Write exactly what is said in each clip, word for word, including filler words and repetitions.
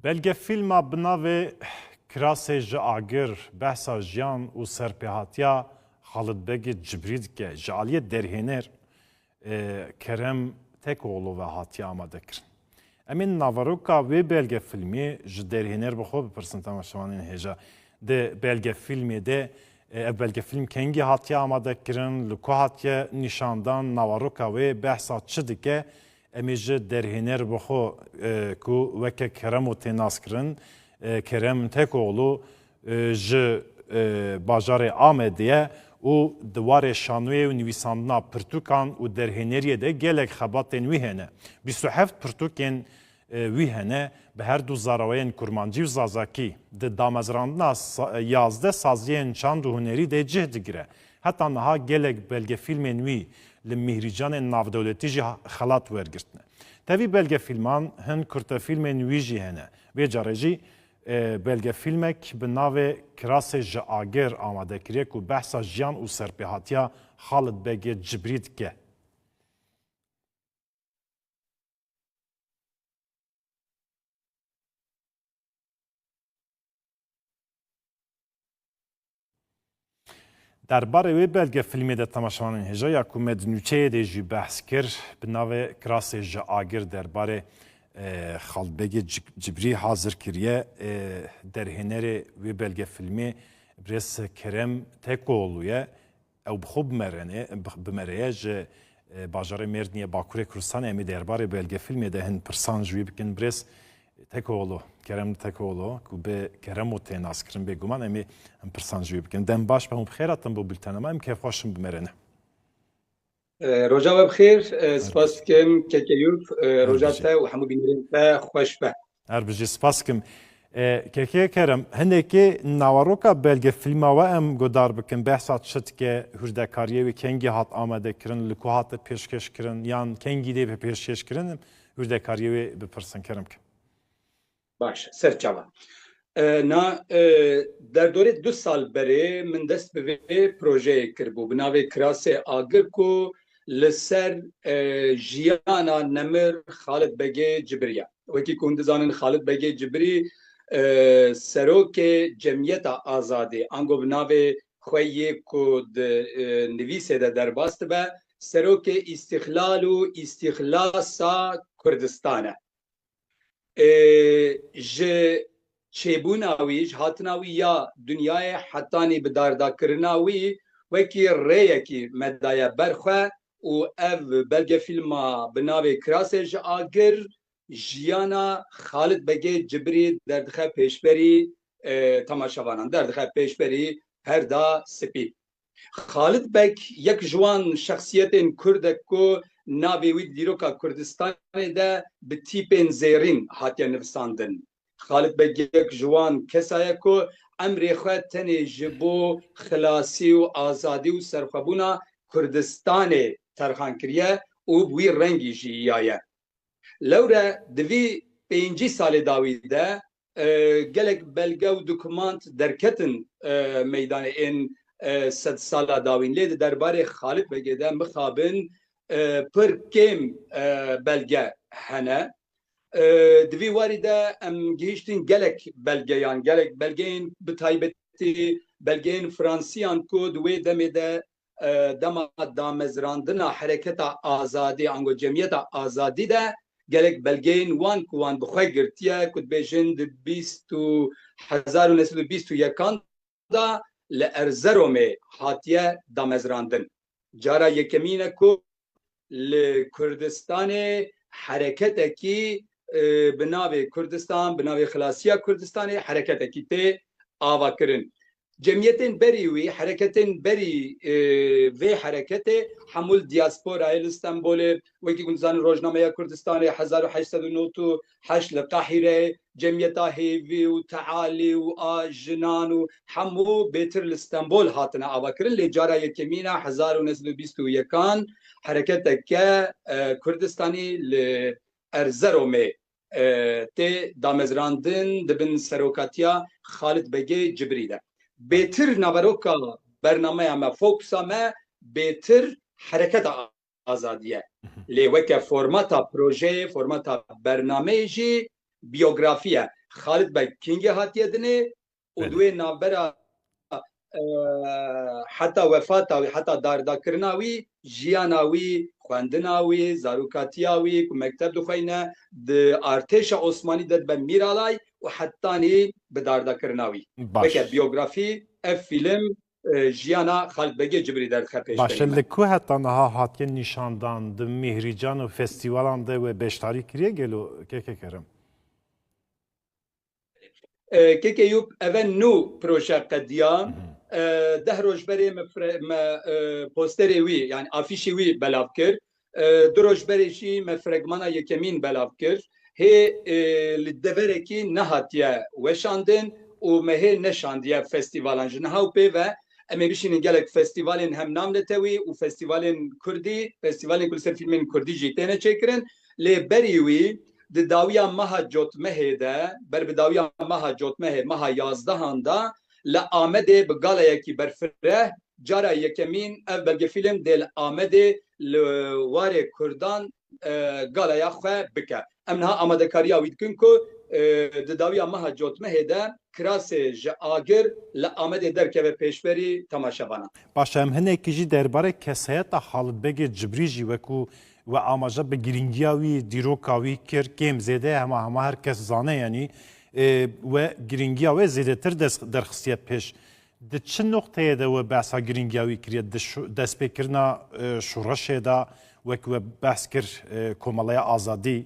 Belgefîlma bi navê Kirasê ji Agir behsa jiyan û serpêhatiya Xalid Begê Cibrî dike. Ji aliyê derhêner, e, Kerem Tekoğlu ve hatiye amadekirin. Em ê naveroka wê belgefîlmê ji derhêner bi xwe bipirsin, temaşevanên hêja. Di belgefîlmê de, e, ev belgefîlm kengî hatiye amadekirin, li ku hatiye nîşandan, naveroka wê behsa çi dike? Em ê ji derhêner bi xwe, e, ku weke Keremo tê naskirin, e, Kerem Tekoğlu, e, ji, e, bajarê Amedê ye û di warê şanoyê û nivîsandina pirtûkan û derhêneriyê de gelek xebatên wî hene. Bîst û heft pirtûkên, e, wî hene, bi her du zaraweyên kurmancî û zazakî. Di damezrandina sa-, yazdeh saziyên çand û hunerî de cih digire. Heta niha gelek belgefîlmên wî li mîhrîcanên navdewletî jî ha-, xelat wergirtine. Tevî belgefîlman hin kurtefîlmên wî jî hene. Vê carê jî, e, belgefîlmek bi navê Kirasê ji Agir amade kiriye ku behsa jiyan û serpêhatiya Xalid Begê Cibrî dike. Derbarê wê belgefîlmê de temaşevanên hêja ya ku me di nûçeyê de jî behs kir, bi navê Kirasê ji Agir derbarê, e, Xalidbegê Ci-, Cibrî hazir kiriye. E, derhênerê wê belgefîlmê birêz Kerem Tekoğlu ye. Ew bi xwe bimerene-, bi-, bimereye ji, e, bajarê Mêrdînê Bakurê Kurdistanê. Em ê derbarê belgefîlmê de hin pirsan ji wî bikin. Birêz Tekoğlu, Kerem Tekoğlu, ku bi Keremo tê naskirin, bêguman em ê hin pirsan ji wî bikin. Dem baş be, hûn bi xêr hatin bo bultena me, em kêfxweş in bimerene. E, roja we bi xêr, e, spas dikim, Keke Yûp, e, roja te û hemû bînerên te xweş be. Her bijî, spas dikim. E, Keke Kerem, hinekê naweroka belgefîlma we em godar bikin, behsa çi dike, hûrdekariyê wê kengî hat amadekirin, li ku hate pêşkêşkirin, yan kengî dê be pêşkêşkirin, hûrdekariyê wê bipirsin, kerem ke. Baş, ser çava. E, na, e, derdorê du sal berê min dest bi vê projeyê kiribû, bi navê Kirasê Agir ku li ser, e, jiyana nemir Xalid Begê Cibrî ye. Wekî ku hûn dizanin, Xalid Begê Cibrî, e, serokê Cemiyeta Azadî, ango bi navê xwe yê ku di, e, nivîsê de derbas dibe, serokê îstîxlal û îstîxlasa Kurdistan e. E, ji çêbûna wî, ji hatina wî ya dinyayê hetanî bidardakirina wî, wekî rêyekî me daye ber xwe û ev belgefîlma bi navê Kirasê ji Agir, jiyana Xalid Begê Cibrî derdixe pêşberî, e, temaşevanan, derdixe pêşberî perda spî. Xalid Beg yek ji wan şexsiyetên Kurd e ku navê wî di dîroka Kurdistanê de bi tîpên zêrîn hatiye nivisandin. Xalid Beg yek ji wan kesa ye ku emrê xwe tenê ji bo xilasî û azadî û serxwebûna Kurdistanê terxan kiriye û bi wî rengî jiyaye. Lewre di vî pêncî salê dawî de, e, gelek belge û dokûmant derketin, e, meydanê ên, e, sedsala dawîn. Lê di derbarê Xalid Begê de mixabin, e, pir kêm, e, belge hene. E, di vî warî de em gihîştin gelek belgeyan, gelek belgeyên bi taybetî belgeyên Fransiyan ku di wê demê de, e, dema damezrandina hereketa azadî, ango Cemiyeta Azadî de gelek belgeyên wan ku wan bi xwe girtiye, ku dibêjin di bîst û, hezar û neh sed û bîst û yekan de li Erzeromê hatiye damezrandin. Cara yekemîn e ku li Kurdistanê hereketekî, e, bi navê Kurdistan, bi navê Xilasiya Kurdistanê hereketekî tê avakirin. Cemiyetên berî wî, hereketên berî, e, vê hereketê hemû li diasporayê li Stenbolê, wekî ku dizanin Rojnameya Kurdistanê hezar û heşt sed û nod û heşt li Qahîreyê, Cemiyeta Hêvî û Tealî û a jinan û hemû bêtir li Stenbol hatine avakirin, lê cara yekemîn e hezar û neh sed û bîst û yekan hereketeke, e, Kurdistanî li Erzeromê, e, tê damezrandin di bin serokatiya Xalid Begê Cibrî de. Bêtir naveroka bernameya me, fokusa me bêtir hereketa azadî ye. Lê weke formata projeyê, formata bernameyê jî biyografî ye. Xalid Beg Kingê hatiye dinê û Belê. di wê navbera, e, heta wefata wî, heta dardakirina wî, jiyana wî, xwendina wî, zarokatiya wî ku mekteb dixweyne, di artêşa Osmanî de dibe mîralay û hetanî bi dardakirina wî. Baş. Weke biyografî, ev fîlm, e, jiyana Xalid Begê Cibrî derdixe pêşberî Baş, me. Li ku heta niha hatiye nîşandan, di mîhrîcan û festîvalan de we beşdarî kiriye gelo, keke Kerem? E, Keke Eyûp, eve nû proje qediya. Hı hı. E, deh roj berê me fre-, me, e, posterê wî, yani afîşê wî belav kir. E, du roj berê jî me fregmana yekemîn belav kir. Hê, e, li deverekî nehatiye weşandin û me hê neşandiye festîvalan. Ji niha û pê ve em ê bişînin gelek festîvalên hemnamnetewî û festîvalên kurdî, festîvalên ku li ser fîlmên kurdî jî têne çêkirin. Lê berî wî di dawiya meha Cotmehê de, ber bi dawiya meha Cotmehê, meha yazdehan de li Amedê bi galayekî berfireh cara yekemîn ev belgefîlm dê li Amedê li warê Kurdan, e, galaya xwe bike. Em niha amadekariya wî dikin ku, e, di dawiya meha Cotmehê de kirasê ji agir li Amedê derkeve pêşberî temaşevanan. Baş e, em hinekî jî derbarê kesayeta Xalid Begê Cibrî jî wekû we amaje bi girîngiya wî, dîroka wî kir, kêm zêde hema hema her kes zane, yanî, e, we girîngiya wê zêdetir des-, derxistiye pêş. Di çi noqteyê de we behsa girîngiya wî kiriye? Di şo-, destpêkirina, e, şoreşê de, wek we behs kir, e, Komeleya Azadî,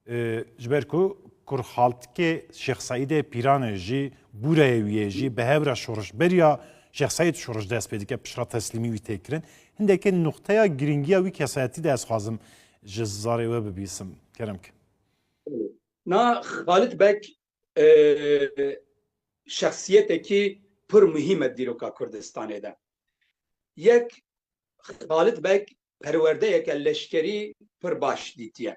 e, ji ber ku Kurxaltikê Şêx Seîdê Pîranê jî, bûreyê wî yê jî, bi hev re şoreşberiya Şêx Seîd şoreş dest pê dike, piştre teslîmî wî tê kirin. Hindekê noqteya girîngiya wî kesayetî de ez xwazim ji zarê we bibîsim. Kerem ke. Na Xalid Beg, e, şexsiyetekî pir muhîm e dîroka Kurdistanê de. Yek, Xalid Beg perwerdeyeke leşkerî pir baş dîtiye.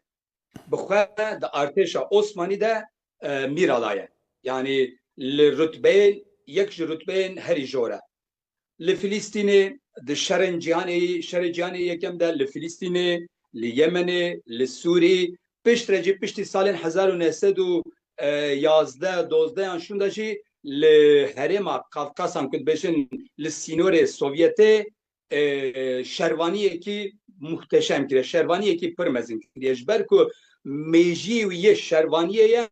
Bi xwe di artêşa Osmanî de, e, mîrala ye. Yanî li rutbeyên, yek ji rutbeyên herî jor e. Li Filistînê, di şerên cîhanê, şerê cîhanê yekem de, li Filistînê, li Yemenê, li Sûrî, piştre jî piştî salên hezar û neh sed û yazdeh, dozdeh yan şûnda jî li herêma Kafkasan ku dibêjin li sînorê Sovyetê, e, şervaniyekî muhteşem kiriye, şervaniyekî pir mezin kiriye. Ji ber ku mêjiyê wî yê şervaniyê ye,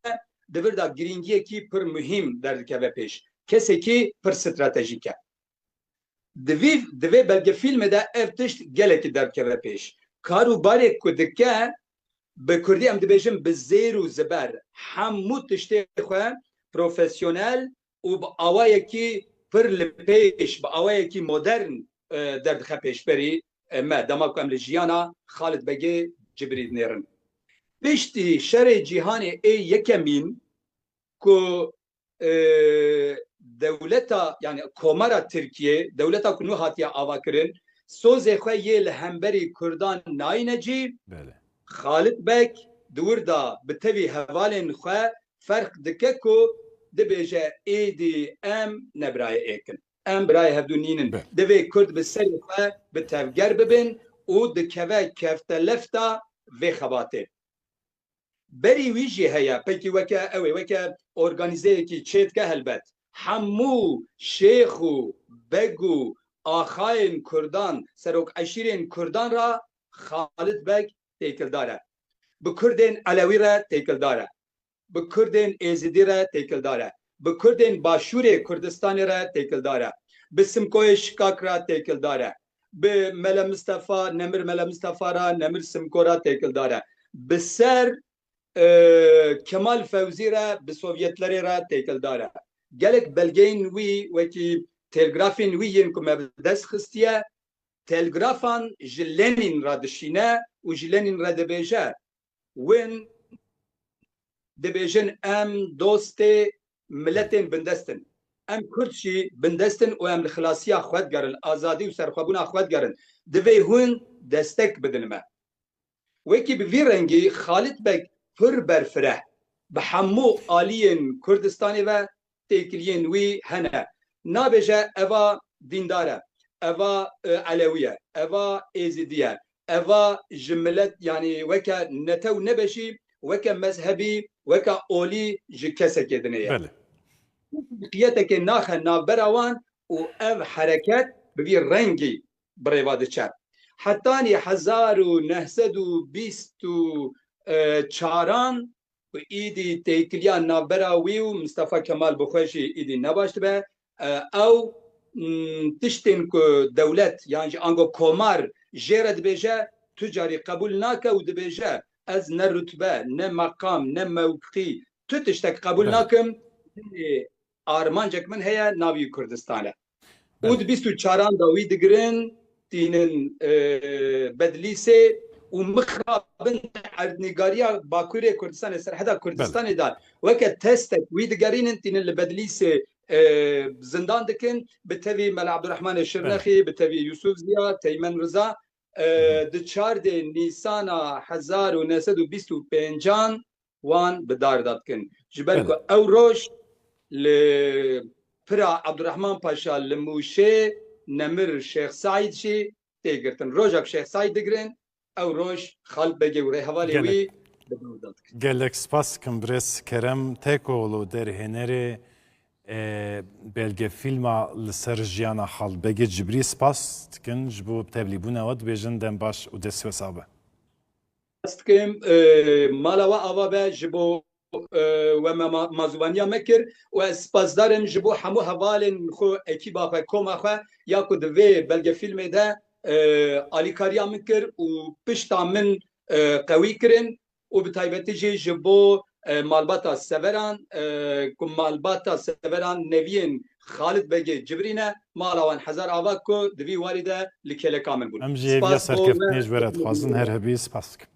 di vir de girîngiyekî pir muhîm derdikeve pêş. Kesekî pir stratejîk e. Di vî, di vê belgefîlmê de ev tişt gelekî derdikeve pêş. Kar û barê ku dike, bi kurdî em dibêjin bi zêr û ziber, hemû tiştê xwe profesyonel û bi awayekî pir li pêş, bi awayekî modern, e, derdixe pêşberî, e, me, dema ku em li jiyana Xalid Begê Cibrî dinêrin. Piştî şerê cîhanê ê yekemîn ku, e, dewleta, yani Komara Tirkiye, dewleta ku nû hatiye avakirin, sozê xwe yê li hemberî Kurdan nayîne cî, Belê. Xalid Beg di wir de bi tevî hevalên xwe ferq dike ku dibêje êdî em ne birayê êk in. Em birayê hevdû nînin. Be. Divê Kurd bi serê xwe bi tevger bibin û dikeve keftelefta vê xebatê. Berî wî jî heye, pekî weke ew ê, weke organîzeyekî çêdike helbet. Hemû şêx û beg û axayên Kurdan, serok eşîrên Kurdan re Xalid Beg têkildar e. Bi Kurdên Elewî re têkildar e. Bi Kurdên Êzidî re têkildar e. Bi Kurdên Başûrê Kurdistanê re têkildar e. Bi Simkoyê Şikak re têkildar e. Bi Mele Mistefa, Nemir Mele Mistefa re, Nemir Simko re têkildar e. Bi ser, e, Kemal Fewzî re, bi Sovyetlerê re têkildar e. Gelek belgeyên wî, wekî telgrafên wî yên ku me bi dest xistiye, telgrafan ji Lenîn re dişîne û ji Lenîn re dibêje, win dibêjin, em dostê miletên bindest in. Em Kurd jî bindest in û em li xilasiya xwe digerin, azadî û serxwebûna xwe digerin. Divê hûn destek bidin me. Wekî bi vî rengî Xalid Beg pir berfireh bi hemû aliyên Kurdistanê ve têkiliyên wî hene. Nabêje eva dîndar e, eva, e, elewî ye, eva êzidî ye, eva ji milet, yanî weke netew nebe jî, weke mezhebî, weke olî ji kesekê dinê ye. Belê. Qiyeteke naxe navbera wan û ev hereket bi vî rengî bi rêva diçe. Hetanî hezar û neh sed û bîst û çaran û îdî têkiliya navbera wî û Mistefa Kemal bi xwe jî îdî ne baş dibe. E, ew, m, tiştên ku dewlet yan jî ango komar jê re dibêje, tu carî qebûl nake û dibêje, ez ne rutbe, ne meqam, ne mewqî, tu tiştek qebûl Belê. nakim. Armancek min heye, navî Kurdistan e. Û Belê. di bîst û çaran de wî digirin, tînin, e, Bedlîsê û mixabin erdnîgariya Bakurê Kurdistanê, serheda Kurdistanê de weke testek wî digerînin, tînin li Bedlîsê, e, zindan dikin, bi tevî Mela Abdurrahmanê Şirnexî, bi tevî Yusuf Ziya, Teymen Riza, e, Hı hı. di çardê Nîsana hezar û neh sed û bîst û pêncan wan bi dar de dikin. Ji ber Belê. ku ew roj li pira Abdurrahman Paşa li Mûşê nemir Şêx Seîd jî tê girtin. Roja ku Şêx Seîd digirin, ew roj Xalid Begê û rêhevalê Gelek. wî bi dar de dikin. Gelek spas dikim birêz Kerem Tekoğlu, derhênerê, e, belgefîlma li ser jiyana Xalid Begê Cibrî. Spas dikin ji bo tevlîbûna we, dibêjin dem baş û dest wesa be. Ez dikim, e, mala we ava be ji bo, e, we me ma-, mazûvaniya me kir û ez spasdar im ji bo hemû hevalên xwe, ekîba xwe, koma xwe ya ku di vê belgefîlmê de, e, alîkariya min kir û pişta min, e, qewî kirin û bi taybetî jî ji bo, e, malbata Severan, e, ku malbata Severan neviyên Xalid Begê Cibrî ne, mala wan hezar ava ku di vî warî de li kêleka min bûn. Em jî hêviya Spas bo serkeftinê me. ji we re dixwazin, her hebî, spas dikim.